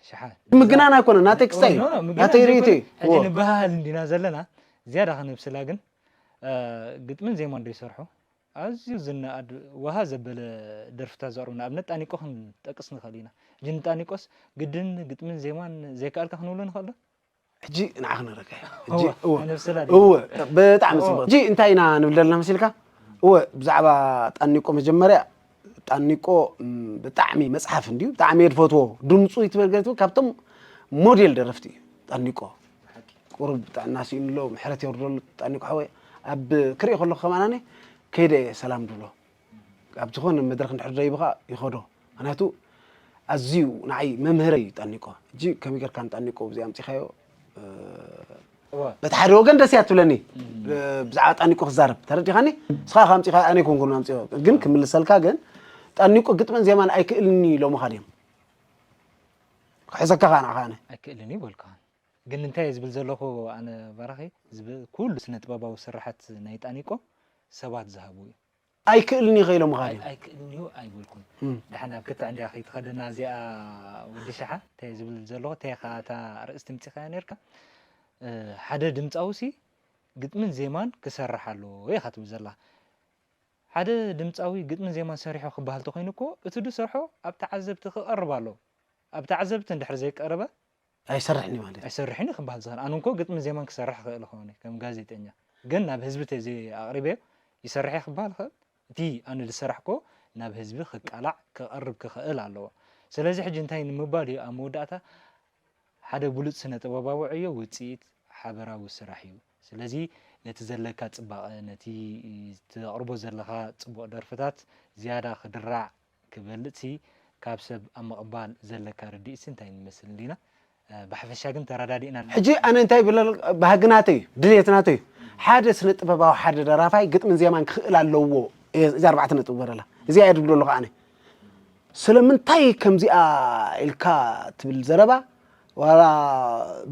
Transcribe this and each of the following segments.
ሽሓ ምግናን ኣይኮነ ናተይ ክስታይ እዩ። ናተይ ርእይቶ እዩ። ሕጂ ንበሃል እንዲና ዘለና ዝያዳ ከነብስላ ግን ግጥምን ዜማን ዶ ይሰርሑ ኣዝዩ ዝነኣድ ወሃ ዘበለ ደርፍታት ዘቕርቡ ንኣብነት ጣኒቆ ክንጠቅስ ንኽእል ኢና። ሕጂ ንጣኒቆስ ግድን ግጥምን ዜማን ዘይከኣልካ ክንብሎ ንኽእል ዶ? ሕጂ ንዓ ክነረካ ነብስላ እወ ብጣዕሚ ፅቡቅ። ሕጂ እንታይ ኢና ንብል ዘለና መሲልካ? እወ ብዛዕባ ጣኒቆ መጀመርያ ጣኒቆ ብጣዕሚ መፅሓፍ እንድዩ ብጣዕሚ እየ ዝፈትዎ። ድምፁ ይትበል ገለ ትብል ካብቶም ሞዴል ደረፍቲ እዩ ጣኒቆ። ቁሩብ ጥዕና ስኢኑ ኣሎ ምሕረት የውርደሉ ጣኒቆ ሓወይ። ኣብ ክሪኦ ከለኩ ከማን ኣነ ከይደ እየ ሰላም ድብሎ። ኣብ ዝኾነ መድረኽ እንድሕር ደይቡ ከዓ ይኸዶ። ምክንያቱ ኣዝዩ ንዓይ መምህረይ እዩ ጣኒቆ። ሕጂ ከመይ ጌርካ ንጣኒቆ ብዚኣ ኣምፂኻዮ? በቲ ሓደ ወገን ደስ እያ ትብለኒ ብዛዕባ ጣኒቆ ክዛረብ ተረዲኻኒ። ንስኻ ካብ ኣምፂኻ ኣነ ይኮንኩን ኣምፂኦ ግን ክምልሰልካ ግን ጣኒቆ ግጥምን ዜማን ኣይክእልኒ ኢሎምኻ ድዮም? ክሕዘካ ከዓ ንዓኻ ኣነ ኣይክእልን እዩ በልካ ግን እንታይ እየ ዝብል ዘለኹ ኣነ ባራኺ ዝብል ኩሉ ስነ ጥበባዊ ስራሓት ናይ ጣኒቆ ሰባት ዝሃቡ እዩ ኣይክእልን እዩ ከኢሎምኻ ድዮም? ኣይክእልን እዩ ኣይበልኩን ድሓን ኣብ ክትዕ እንዲያ ከይትኸደና እዚኣ ወዲ ሸሓ እንታይ ዝብል ዘለኹ እንታይ ኻ እታ ርእስቲ ምፂኻያ ነርካ ሓደ ድምፃዊ ሲ ግጥምን ዜማን ክሰርሕ ኣለዎ ኢኻ ትብል ዘላ ሓደ ድምፃዊ ግጥምን ዜማን ሰሪሑ ክበሃል ተኮይኑ እኮ እቲ ድሰርሖ ኣብ ተዓዘብቲ ክቐርብ ኣለዎ ኣብ ተዓዘብቲ እንድሕር ዘይቀረበ ኣይሰርሕን እዩ ማለት እዩ። ኣይሰርሕን እዩ ክበሃል ዝኽእል ኣነ እንኮ ግጥምን ዜማን ክሰርሕ ክኽእል ይኸውን ከም ጋዜጠኛ ግን ናብ ህዝቢ ተዘይ ኣቕሪበዮ ይሰርሕ እየ ክበሃል ይኽእል እቲ ኣነ ዝሰራሕኮ ናብ ህዝቢ ክቃላዕ ክቐርብ ክኽእል ኣለዎ ስለዚ ሕጂ እንታይ ንምባል እዩ ኣብ መወዳእታ ሓደ ብሉፅ ስነ ጥበባዊ ዕዮ ውፅኢት ሓበራዊ ስራሕ እዩ ስለዚ ነቲ ዘለካ ፅባቐ ነቲ ተቕርቦ ዘለኻ ፅቡቕ ደርፍታት ዝያዳ ክድራዕ ክበልፅሲ ካብ ሰብ ኣብ ምቕባል ዘለካ ርድኢትሲ እንታይ ንመስል እንዲና ብሓፈሻ ግን ተረዳዲእና ሕጂ ኣነ እንታይ ይብለ ባህጊ ናተይ እዩ ድልየት ናተይ እዩ ሓደ ስነ ጥበባዊ ሓደ ደራፋይ ግጥምን ዜማን ክኽእል ኣለዎ እየ እዚ ኣርባዕተ ነጥቢ በረላ እዚኣ እየ ድብሎ ኣለኹ ኣነ ስለምንታይ ከምዚኣ ኢልካ ትብል ዘረባ ዋላ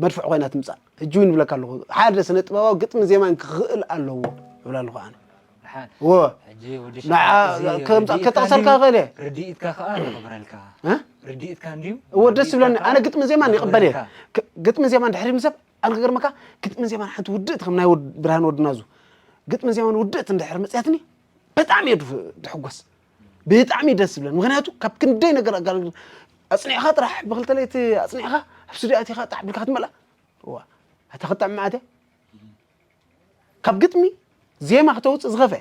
መድፍዕ ኮይና ትምፃእ ሕጂ እውን ይብለካ ኣለኹ ሓደ ስነ ጥበባዊ ግጥምን ዜማን ክኽእል ኣለዎ ይብል ኣለኹ ኣነ ደሓን ወ ሕጂ ወዲ ንዓ ሸሓ እዚ ከም- ርድኢትካ ከተቕሰልካ እንድዩ- ይኽእል እየ ርድኢትካ ከዓ ክብረልካ ርድኢትካ እንድዩ እወ ደስ ይብለኒ ኣነ ግጥሚ ዜማን ይቕበል እየ ክብረልካ ክ- ግጥሚ ዜማን ድሕሪ ምሰብ ኣነ ክገርመካ ግጥሚ ዜማን ሓንቲ ውድእቲ ከም ናይ ወድ- ብርሃን ወድናዙ ግጥሚ ዜማን ውድእቲ እንድሕር መፅያትኒ ብጣዕሚ እየ ድፍ- ድሕጎስ ብጣዕሚ ደስ ዝብለኒ ምክንያቱ ካብ ክንደይ ነገር ኣጋልግል ኣፅኒዕካ ጥራሕ ብክልተ ለይቲ ኣፅኒዕካ ኣብ ስቱዲዮ ኣቲካ ጣዕ ብልካ ክትመልኣ እዋ ኣታ ክጣዕሚ መዓት እያ ካብ ግጥሚ ዜማ ክተውፅእ ዝኸፍአ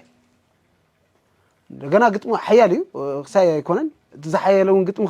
እንደገና ግጥሚ ሓያል እዩ ክሳይ ኣይኮነን እቲ ዝሓየለ እውን ግጥሚ